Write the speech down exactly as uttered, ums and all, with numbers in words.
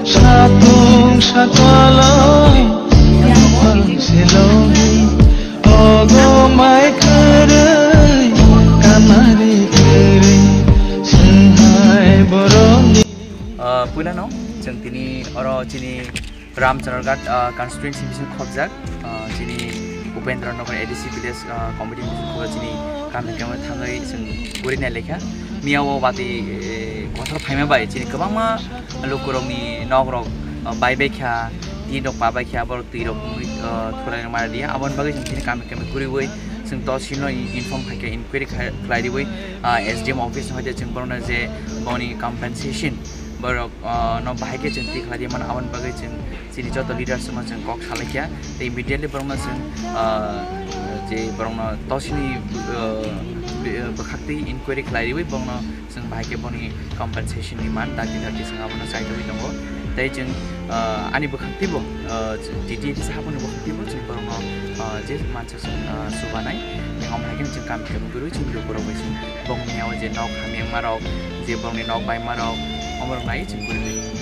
Satung sakalo, yang pangse logi, ogo mai kwrwi, kamari kwrwi, swnghai borokni. Ah, puilano chwng tini oro chini Ramchandraghat, ah, constituency bising khobjak, ah, chini Upendra Nagar A D C village, ah, committee bising khobjak chini kami kami thangwi chwng guri nai lekha. Miya o bati, eh, kotor phaima bai chini kwbangma lukurokni nokrok, ah, bai bai kha, tin rok pa bai kha, borok twi rok wngwi, ah, thulai rok mara dia. Aboni bagwi chwng chini kami kami guriwi chwng to sino inform khai kha, inquiry khai-, khlai riwi, ah, S D M office no hoite chwng borokno je boni compensation borok, ah, no bahai khe chwng twi khlai di mano, aboni bagwi chwng chini joto leaders no chwng kok salai kha. Tei immediately borokno chwng, ah, je borokno tosini, ah, bwkhak twi inquiry khlai riwi borokno chwng bahai khe boni compensation ni man dati dati chwng abono chaitogwi tongo. Tei chwng, ah, ani bwkhak twibo, ah, D T A D C haboni bwkhak twibo chwng borokno, ah, je mansa chwng, ah, chubanai. Tei omo hai khe chwng kami kami gurwi chwng lukurok bai chwng bongni yago je nok hamyangma rok, je borokni nok baima rok, omo rok nai chwng gurwi.